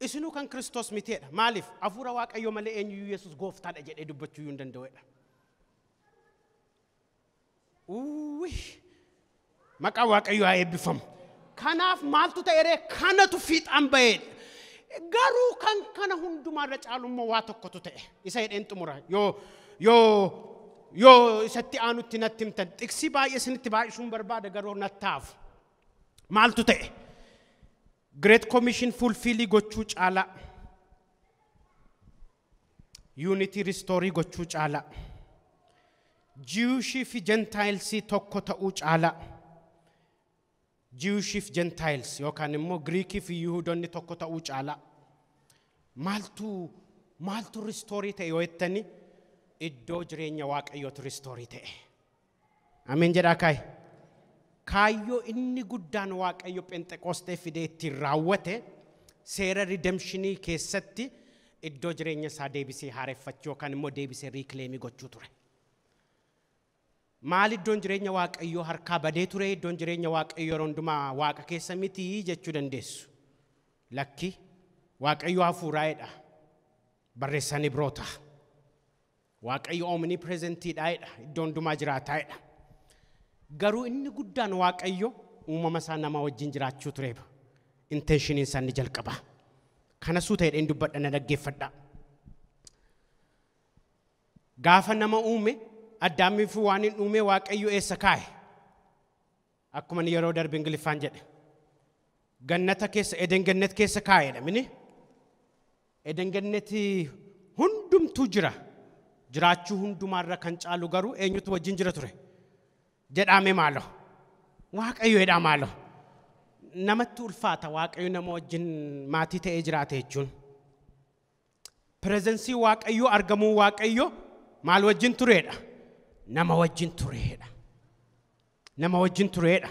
isinuu kan Kiristoos miteedha. Maaliif? Hafuura Waaqayyoo malee eenyuyyuu Yesuus gooftaadha jedhee dubbachuu hin danda'uudha. Uwwi! Maqaan Waaqayyoo haa eebbifamu. Kanaaf maaltu ta'e ree? Kanatu fiixaan ba'eedha. Garuu kan kana hundumaarra caalu immoo waa tokkotu ta'e. Isa jedheen xumura. Yoo isatti aanutti natti himtan xiqsii baay'ee isinitti baay'isuun barbaada garuu nattaafu. Maaltu ta'e? Great Commission fulfill gochuu caalaa. Unity restore gochuu caalaa. Jewishii fi Gentiles tokko ta'uu caalaa. Jewishii fi Gentiles yookaan immoo Giriikii fi Yihuudoonni tokko ta'uu caalaa. Maaltu restore ta'e yoo jettani iddoo jireenya Waaqayyootu restore ta'e. Ameen jedhaa kaa'i. Kaayyoo inni guddaan Waaqayyo Phenxeqoostee fidee ittiin raawwate seera redemptionii keessatti iddoo jireenya isaa deebisee haareffachuu yookaan immoo deebisee reclaimii gochuu ture. Maal iddoon jireenya Waaqayyoo harkaa badee ture? Iddoon jireenya Waaqayyoo yeroo hundumaa Waaqa keessa miti jechuu dandeessu. Lakki Waaqayyo hafuuraa'edha. Barreessaan Ibroota. Waaqayyo omnipresentiidhaa'edha. Iddoo hundumaa jiraataa'edha. Garuu inni guddaan Waaqayyo uumama isaa nama wajjin jiraachuu tureef intentioniin isaa inni jalqaba. Kana suuta jedheen dubbadha na dhaggeeffadha. Gaafa nama uume Addaamii fi waan hin uume Waaqayyo eessa kaa'e? Akkuma inni yeroo darbe Ingiliffaan jedhe. Gannata keessa, Eden Gannet keessa kaa'edha mini. Eden Ganneti hundumtuu jira. Jiraachuu hundumaarra kan caalu garuu eenyutu wajjin jira ture? Jedhame maalo? Waaqayyo jedhaa maalo? Namatti ulfaata Waaqayyo nama wajjin maatii ta'ee jiraate jechuun. Presensii Waaqayyoo argamuu Waaqayyo maal wajjin tureedha? Nama wajjin tureedha. Nama wajjin tureedha.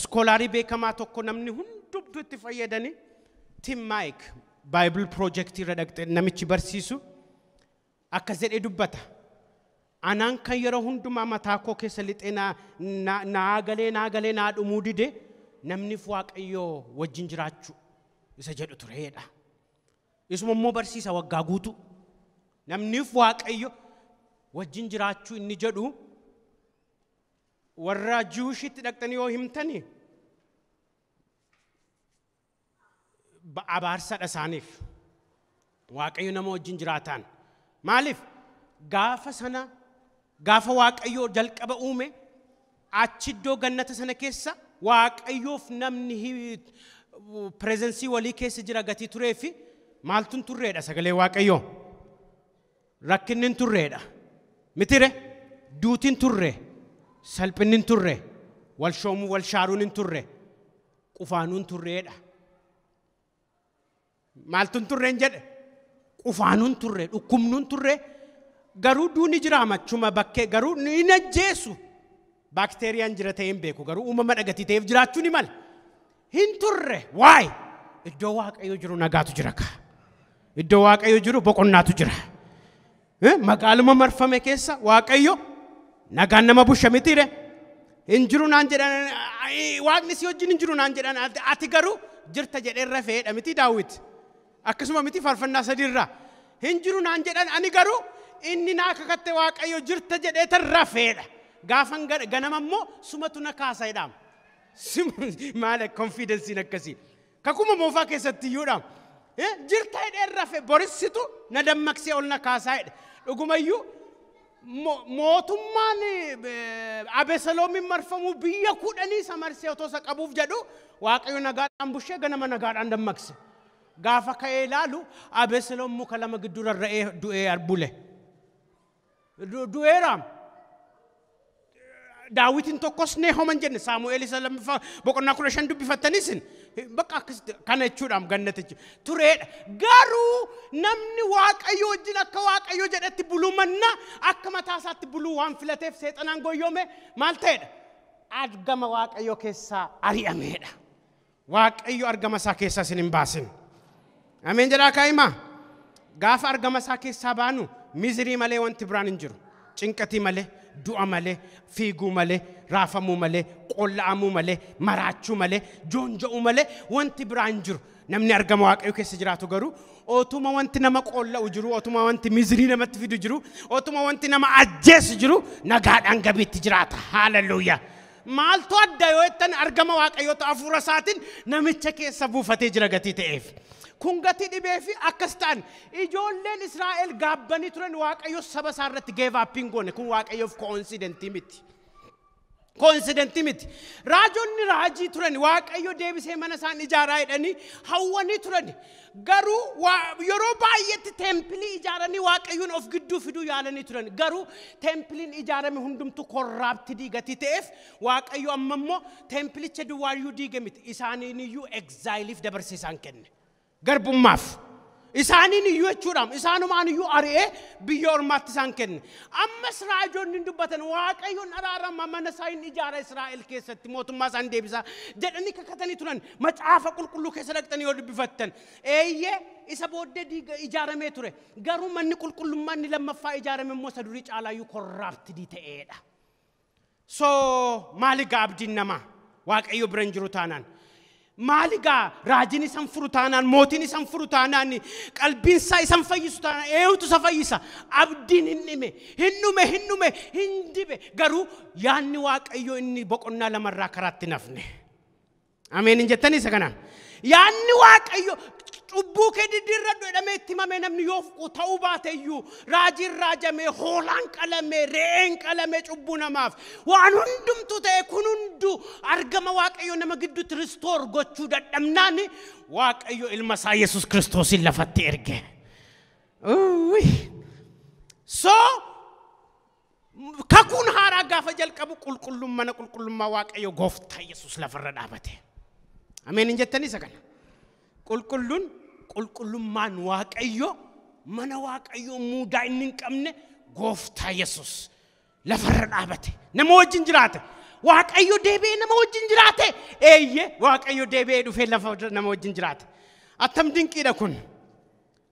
Scholarii beekamaa tokko namni hundumtuu itti fayyadanii Tim Mike Bible Project irra dhaqxe namichi barsiisu Akkas jedhee dubbata. Anaan kan yeroo hundumaa mataa koo keessa lixee naa galee naa galee naa dhumuu dide namniif Waaqayyoo wajjin jiraachuu isa jedhu tureedha. Isuma immoo barsiisa waggaa guutuu. Namniif Waaqayyo wajjin jiraachuu inni jedhu warra Jiwushitti dhaqxanii yoo himtani abaarsadha isaaniif. Waaqayyo nama wajjin jiraataan. Maaliif? Gaafa sana gaafa Waaqayyo jalqaba uume achi iddoo gannata sana keessa Waaqayyoof namni pireezensii walii keessa jira gatii turee fi maaltu hin turreedha sagalee Waaqayyoo. Rakkinni hin turreedha. Mitire duuti hin turre, salphinni hin turre, wal shoomuu wal shaaruun hin turre, qufaanuun turreedha. Maaltu hin turreen jedhe? Qufaanuun turre, dhukkubnuun turre, garuu duuni jira machuma bakkee garuu ni ajjeesu. Baakteeriyaan jira ta'ee hin beeku garuu uumama dhagatii ta'eef jiraachuu ni mala. Hin turre waay iddoo Waaqayyo jiru nagaatu jira ka. Iddoo Waaqayyo jiru boqonnaatu jira. Magaaluma marfame keessa Waaqayyo nagaan nama busha mitiire. Hin jiru naan jedhan Waaqni si wajjin hin jiru naan jedhan ati garuu jirta jedhee rafeedha miti Daawit. Akkasuma miti faarfannaa sadiirraa. Hin jiru naan jedhan ani garuu inni naa kakatte Waaqayyo jirta jedhee tan rafeedha. Gaafan ganama immoo sumatu na kaasa jedhama. Maal konfiidensiin akkasii. Kakuma moofaa keessatti iyyuudha. Jirta jedhee rafe borissitu na dammaqsee ol na kaasaa jedhe. Dhugumayyuu mootummaan Abesaloomiin marfamuu biyya 10 isa marsee otoo isa qabuuf jedhu Waaqayyo nagaadhaan bushee ganama nagaadhaan dammaqse. Gaafa ka'ee ilaalu Abesaloom muka lama gidduu rarra'ee du'ee bule. Du'eera. Daawitiin tokkos nee homan jenne Saamu'eel isa lammaffaa boqonnaa 15 dubbifattaniis bakka akkasitti kana jechuudhaan gannate tureedha. Garuu namni Waaqayyo wajjin akka Waaqayyo jedhetti buluu mannaa akka mataa isaatti buluu waan filateef seexanaan goyyoome maal ta'edha? Argama Waaqayyo keessaa ari'ameedha. Waaqayyo argama isaa keessaa isin hin baasin. Ameen jedhaa kaa'imaa. Gaafa argama isaa keessaa baanu mizirii malee wanti biraan hin jiru. Cinqatii malee, du'a malee, fiiguu malee, raafamuu malee, qolla'amuu malee, maraachuu malee, joonja'uu malee wanti biraan hin jiru. Namni argama Waaqayyo keessa jiraatu garuu otuma wanti nama qolla'u jiru, otuma wanti mizirii namatti fidu jiru, otuma wanti nama ajjeesu jiru nagaadhaan gabiitti jiraata. Haaleluyyaa. Maaltu adda yoo jettan argama Waaqayyoota hafuura isaatiin namicha keessa buufatee jira gatii ta'eef. Kun gatii dhibee fi akkas ta'an ijoolleen Israa'el gaabbanii turan Waaqayyo saba isaa irratti gave up hin goone. Kun Waaqayyoof koonsidentii miti. Koonsidentii miti. Raajonni raajii turan Waaqayyo deebisee mana isaan ijaaraa jedhanii hawwanii turan. Garuu yeroo baay'eetti teempilii ijaaranii Waaqayyoon of gidduu fiduu yaalanii turan. Garuu teempiliin ijaarame hundumtu korraaptidii gatii ta'eef Waaqayyo amma immoo teempilicha duwwaayyuu diige miti. Isaaniin iyyuu egzaayiliif dabarsee isaan kenne. Garbummaaf. Isaaniin iyyuu jechuudhaan isaanumaan iyyuu ari'ee biyya ormaatti isaan kenne. Ammas raajonni hin dubbatan Waaqayyoon araarama mana isaa hin ijaara Israa'el keessatti mootummaa isaan deebisaa jedhanii kakatanii turan. Macaafa qulqulluu keessa dhaqxanii yoo dubbifattan. Eeyyee isa booddee ijaaramee ture. Garuu manni qulqullummaa inni lammaffaa ijaarame immoo isa durii caalaayyuu korraaptidii ta'eedha. So maali gaa abdiin namaa Waaqayyo bira hin jiru taanaan? Maali gaa raajiin isan furu taanaan, mootiin isan furu taanaan, qalbiin isaa isan fayyisu taanaan, eenyutu isa fayyisa? Abdiin hin dhime, hin dhume, hin dhume, hin dibe. Garuu yaadni Waaqayyoo inni boqonnaa lamarraa karaatti nafne. Ameen hin jettanii isa kanaan? Yaadni Waaqayyoo cubbuu kee diddiirradhu jedhamee itti himamee namni yoo ta'uu baate iyyuu raajiin raajamee, hoolaan qalamee, re'een qalamee cubbuu namaaf waan hundumtuu ta'e kun hunduu argama Waaqayyoo nama gidduutti ristoor gochuu dadhabnaan Waaqayyo ilma isaa Yesuus Kiristoosiin lafatti erge. So kakuun haaraa gaafa jalqabu qulqulluun mana qulqullummaa Waaqayyo gooftaa Yesuus lafarra dhaabate. Ameen hin jettanii isa kana? Qulqulluun qulqullummaan Waaqayyo mana Waaqayyo muudaa inni hin qabne gooftaa Yesuus lafarra dhaabate. Nama wajjin jiraate. Waaqayyo deebi'ee nama wajjin jiraate. Eeyyee Waaqayyo deebi'ee dhufee lafa nama wajjin jiraate. Attam dinqiidha kun.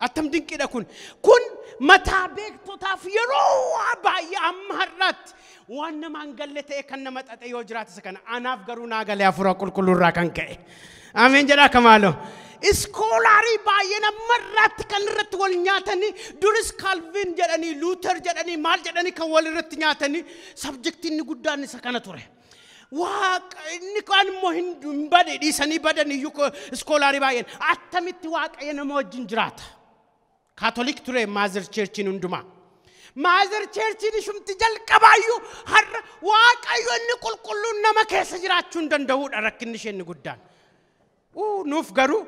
Attam dinqiidha kun. Kun mataa beektotaaf yeroo baay'ee amma har'aatti waan namaan galle ta'e kan nama xaxe yoo jiraate isa kana. Anaaf garuu naa galee hafuura qulqulluurraa kan ka'e. Ameen jedhaa kamaaloo. Scholar baay'een amma irraatti kan irratti wal nyaatanii duris Calvin jedhanii Luther jedhanii maal jedhanii kan wal irratti nyaatanii subjectiin inni guddaan isa kana ture. Waaqa inni kaan immoo hin bade dhiisanii badan iyyuu scholar baay'een attamitti Waaqayyo nama wajjin jiraata. Kaatolik ture Mother Churchiin hundumaa. Mother Churchiin ishumti jalqabaayyuu har'a Waaqayyo inni qulqulluun nama keessa jiraachuu hin danda'uudha rakkinni ishee inni guddaan. Nuuf garuu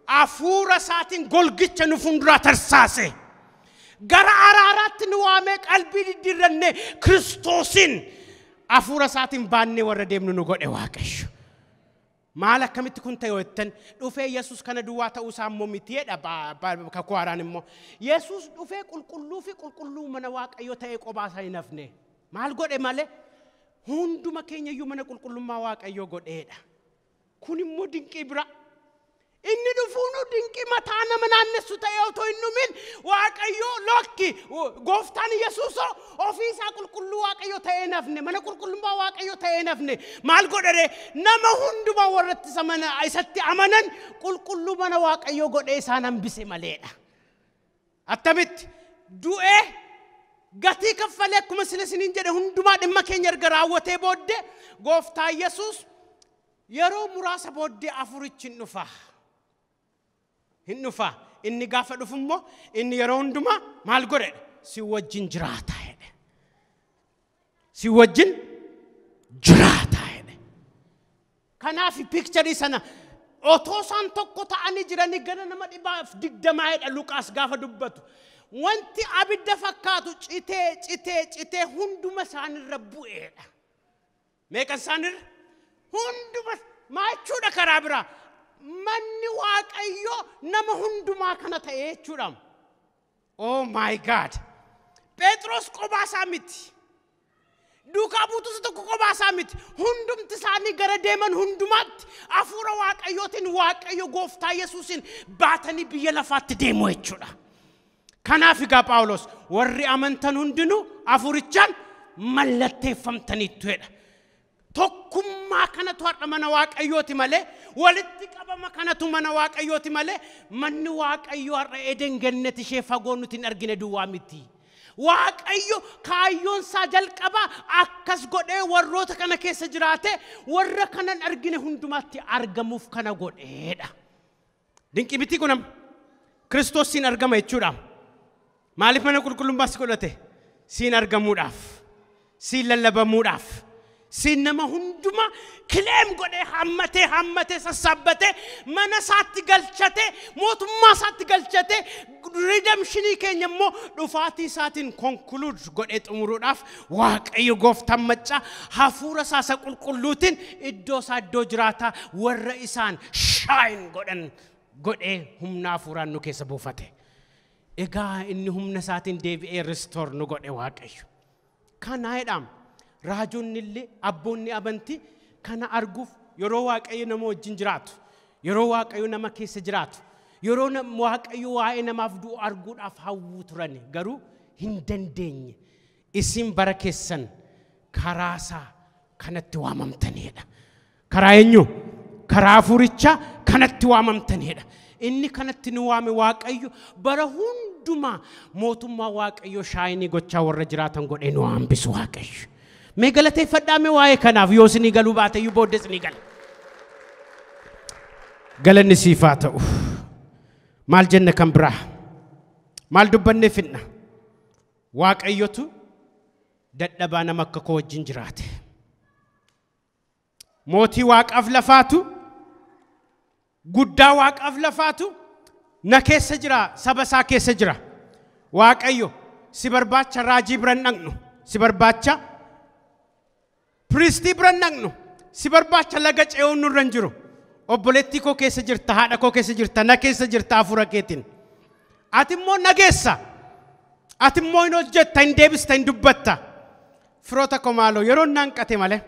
hafuura isaatiin golgicha nu fuulduraa tarsaase. Gara araaraatti nu waamee qalbii diddiirrannee Kiristoosiin hafuura isaatiin baannee warra deemnu nu godhe Waaqayyo. Maal akkamitti kun ta'e jettan dhufee Yesuus kana duwwaa ta'uu isaa immoo miti jedha kakuu haaraan immoo. Yesuus dhufee qulqulluu fi qulqulluu mana Waaqayyoo ta'ee qophaa isaa hin hafne. Maal godhe malee hunduma keenya iyyuu mana qulqullummaa Waaqayyoo godheedha. Kun immoo dinqii bira. Inni dhufuunu dinqii mataa nama naannessu ta'ee otoo hin dhumin Waaqayyoo lokki gooftaan Yesuus ofii isaa qulqulluu Waaqayyoo ta'ee hin hafne mana qulqullummaa Waaqayyoo ta'ee hin hafne maal godhe nama hundumaa warratti isatti amanan qulqulluu mana Waaqayyoo godhee isaan hambise maleedha. Attamitti du'ee gatii kaffalee akkuma sila isiniin jedhe hundumaa dhimma keenya erga raawwatee booddee gooftaan Yesuus yeroo muraasa booddee afurichi hin dhufa. Hin dhufa. Inni gaafa dhufu immoo inni yeroo hundumaa maal godhe? Si wajjin jiraata jedhe. Si wajjin jiraata jedhe. Kanaaf picture sana otoo isaan tokko ta'anii jiranii gara nama 120 jedha Luqaas gaafa dubbatu. Wanti abidda fakkaatu citee citee citee hunduma isaanirra bu'eedha. Meeqa isaanirra? Hunduma maa jechuudha karaa biraa. Manni Waaqayyoo nama hundumaa kana ta'e jechuudha. Oh my God! Phexros kophaa isaa miti. Duukaa buutuus tokko kophaa isaa miti. Hundumti isaanii gara deeman hundumaatti hafuura Waaqayyootiin Waaqayyo gooftaa Yesuusiin baatanii biyya lafaatti deemu jechuudha. Kanaaf egaa Phaawulos warri amantan hundinuu hafuurichaan mallatteeffamtaniittu jedha. Tokkummaa kanatu har'a mana Waaqayyooti malee walitti qabama kanatu mana Waaqayyooti malee manni Waaqayyoo har'a Eden Gannet ishee fagoo nuti hin argine duwwaa miti. Waaqayyo kaayyoon isaa jalqabaa akkas godhee warroota kana keessa jiraate warra kana hin argine hundumaatti argamuuf kana godheedha. Dinqii miti kunam Kiristoos siin argama jechuudha. Maaliif mana qulqullummaa si godhate? Siin argamuudhaaf, siin lallabamuudhaaf. Siin nama hundumaa claim godhee hammatee hammatee sassaabbatee mana isaatti galchatee mootummaa isaatti galchatee redemptionii keenya immoo dhufaatii isaatiin conclude godhee xumuruudhaaf Waaqayyo gooftaan maccaa hafuura isaa isa qulqulluutiin iddoo isaa iddoo jiraataa warra isaan shine godhan godhee humna hafuuraan nu keessa buufate. Egaa inni humna isaatiin deebi'ee restore nu godhe Waaqayyo. Kana jedhama. Raajonni illee abboonni amantii kana arguuf yeroo Waaqayyo nama wajjin jiraatu, yeroo Waaqayyo nama keessa jiraatu, yeroo Waaqayyo waa'ee namaaf du'u arguudhaaf hawwuu turan garuu hin dandeenye. Isin bara keessan karaa isaa kanatti waamamtaniidha. Karaa eenyu? Karaa hafuurichaa kanatti waamamtaniidha. Inni kanatti nu waame Waaqayyo bara hundumaa mootummaa Waaqayyo shine gochaa warra jiraatan godhee nu hambisu Waaqayyo. Mee galateeffadhaa mee waa'ee kanaaf yoo isinii galuu baate iyyuu booddee isinii gala. Galanni siif haa ta'u. Maal jenna kan biraa? Maal dubbannee fidna? Waaqayyotu dadhabaa nama akka koo wajjin jiraate. Mootii waaqaaf lafaatu guddaa waaqaaf lafaatu na keessa jira, saba isaa keessa jira. Waaqayyo si barbaacha raajii bira hin dhaqnu, si barbaacha priestii bira hin dhaqnu, si barbaacha laga ce'uun nurra hin jiru. Obboleettii koo keessa jirta, haadha koo keessa jirta, na keessa jirta hafuura keetiin. Ati immoo nageessa. Ati immoo hin hojjetta, hin deebista, hin dubbatta. Firoota koo maaloo yeroo naan qate malee.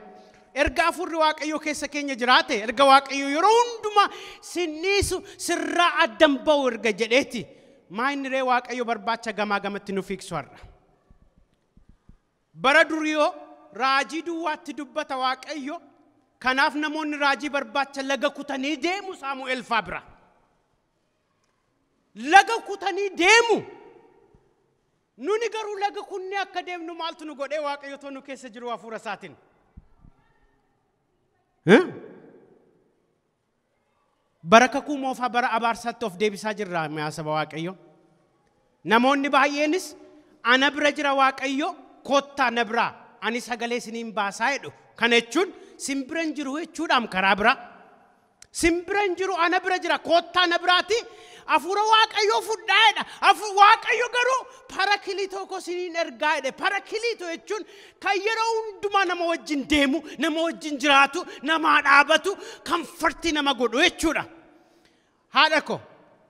Erga hafuurri Waaqayyoo keessa keenya jiraate, erga Waaqayyo yeroo hundumaa sinniisu sirraa addan ba'u erga jedheeti. Maa inni ree Waaqayyo barbaacha gamaa gamatti nu fiigsu har'a. Bara duriyoo raajii duwwaatti dubbata Waaqayyo. Kanaaf namoonni raajii barbaacha laga kutanii deemu Saamu'eel faa bira. Laga kutanii deemu. Nuni garuu laga kunnee akka deemnu maaltu nu godhee Waaqayyo too nu keessa jiru hafuura isaatiin. Bara kakuu moofaa bara abaarsaatti of deebisaa jirra mi'a saba Waaqayyo. Namoonni baay'eenis ana bira jira Waaqayyo kottaa na biraa ani sagalee isiniin baasaa jedhu. Kana jechuun simbira hin jiru jechuudhaam karaa bira. Simbira hin jiru ana bira jira kottaa na biraati hafuura Waaqayyoo fudhaa jedha. Waaqayyo garuu parakiliitoo koo isiniin ergaa jedhe. Parakiliitoo jechuun kan yeroo hundumaa nama wajjin deemu, nama wajjin jiraatu, namaa dhaabatu, kan farti nama godhu jechuudha. Haadha koo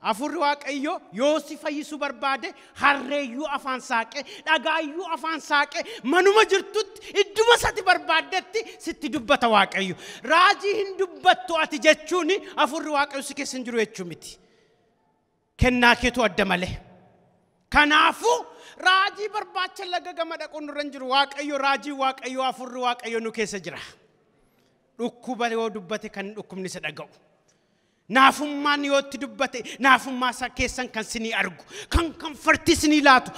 hafuurri Waaqayyoo yoo si fayyisuu barbaade harreeyyuu afaan saaqee, dhagaayyuu afaan saaqee, manuma jirtutti idduma isatti barbaaddetti sitti dubbata Waaqayyo. Raajii hin dubbattu ati jechuun hafuurri Waaqayyoo si keessa hin jiru jechuu miti. Kennaa keetu adda malee. Kanaafuu raajii barbaacha laga gama dhaquun nurra hin jiru. Waaqayyo raajii Waaqayyo hafuurri Waaqayyo nu keessa jira. Dhukkuba yoo dubbate kan dhukkubni isa dhaga'u. Naafummaan yoo itti dubbate naafummaa isaa keessan kan sinii argu, kan kanfartii sinii laatu,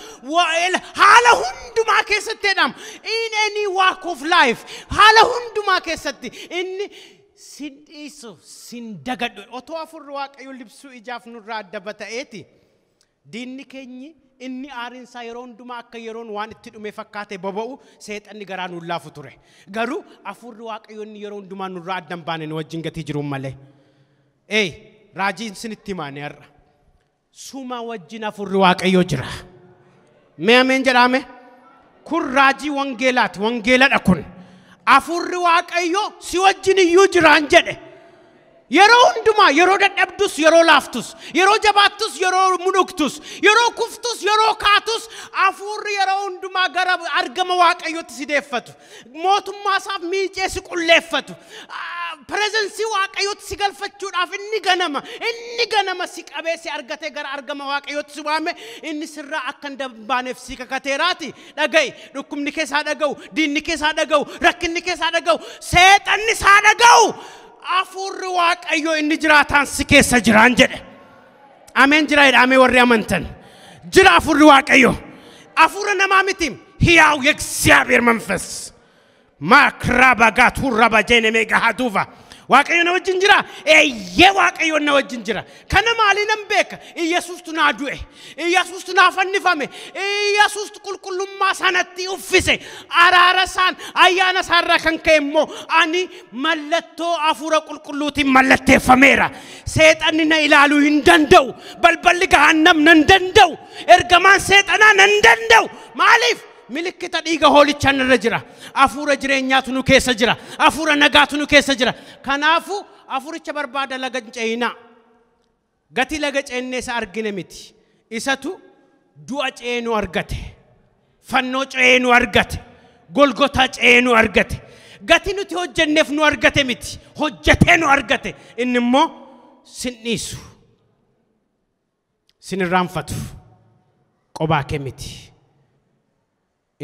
haala hundumaa keessatti jedhama. In any walk of life, haala hundumaa keessatti inni sin dhiisu, sin dagadhu. Otoo hafuurri Waaqayyo libsuu ijaaf nurraa adda bata'eeti. Diinni keenyi inni aariinsaa yeroo hundumaa akka yeroon waan itti dhume fakkaate boba'u seexanni garaa nuun laafu ture. Garuu hafuurri Waaqayyo inni yeroo hundumaa nurraa adda hin baane nu wajjin gatii jiruun malee. Raajiin sinitti himaane har'a. Suma wajjin hafuurri Waaqayyoo jira. Mee ameen jedhame? Kun raajii wangeelaati. Wangeeladha kun. Hafuurri Waaqayyoo si wajjin iyyuu jiraan jedhe. Yeroo hundumaa, yeroo dadhabdus, yeroo laaftus, yeroo jabaattus, yeroo mudhuktus, yeroo kuftus, yeroo kaatus, hafuurri yeroo hundumaa gara argama Waaqayyootti si deeffatu. Mootummaa isaaf miicee si qulleeffatu. Pireezensii Waaqayyootti si galfachuudhaaf inni ganama si qabee si argatee gara argama Waaqayyootti si waame, inni sirraa akka hin dambaaneef si kakateeraati. Dhaga'i, dhukkubni keessaa dhaga'u, diinni keessaa dhaga'u, rakkinni keessaa dhaga'u, seexanni isaa dhaga'u. Hafuurri Waaqayyoo inni jiraataan si keessa jiraan jedhe. Ameen jira jedha. Ameen warri amantan. Jira hafuurri Waaqayyoo. Hafuura namaa miti. Hiyaw የእግዚአብሔር መንፈስ ማክራባጋቱ ረባጀኔ ሜጋሃዱቫ Waaqayyo na wajjin jira. Eeyyee Waaqayyo na wajjin jira. Kana maaliinan beeka? Iyyasuustu naa du'e. Iyyasuustu naa fannifame. Iyyasuustu qulqullummaa sanatti uffise. Araara isaan ayyaana isaarraa kan ka'e immoo ani mallattoo hafuura qulqulluutiin mallatteeffameera. Seexanni na ilaaluu hin danda'u. Balballi gahannam nan danda'u. Ergamaan seexanaa nan danda'u. Maaliif? Milikkita dhiiga hoolichaan irra jira. Hafuura jireenyaatu nu keessa jira. Hafuura nagaatu nu keessa jira. Kanaafuu hafuuricha barbaada laga hin ce'inaa. Gatii laga ce'ennee isa argine miti. Isatu du'a ce'ee nu argate. Fannoo ce'ee nu argate. Golgotaa ce'ee nu argate. Gatii nuti hojjenneef nu argate miti. Hojjetee nu argate. Inni immoo sin dhiisu. Sin irraanfatu. Qobaa kee miti.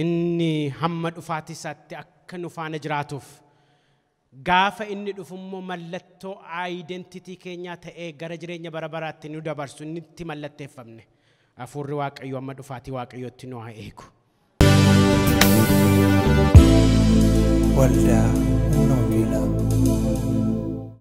Inni hamma dhufaatii isaatti akka nu faana jiraatuuf gaafa inni dhufu immoo mallattoo aayidentitii keenyaa ta'ee gara jireenya bara baraatti nu dabarsu inni itti mallatteeffamne. Hafuurri Waaqayyoo hamma dhufaatii Waaqayyootti nu haa eegu. Waldaa Humna Wangeelaa.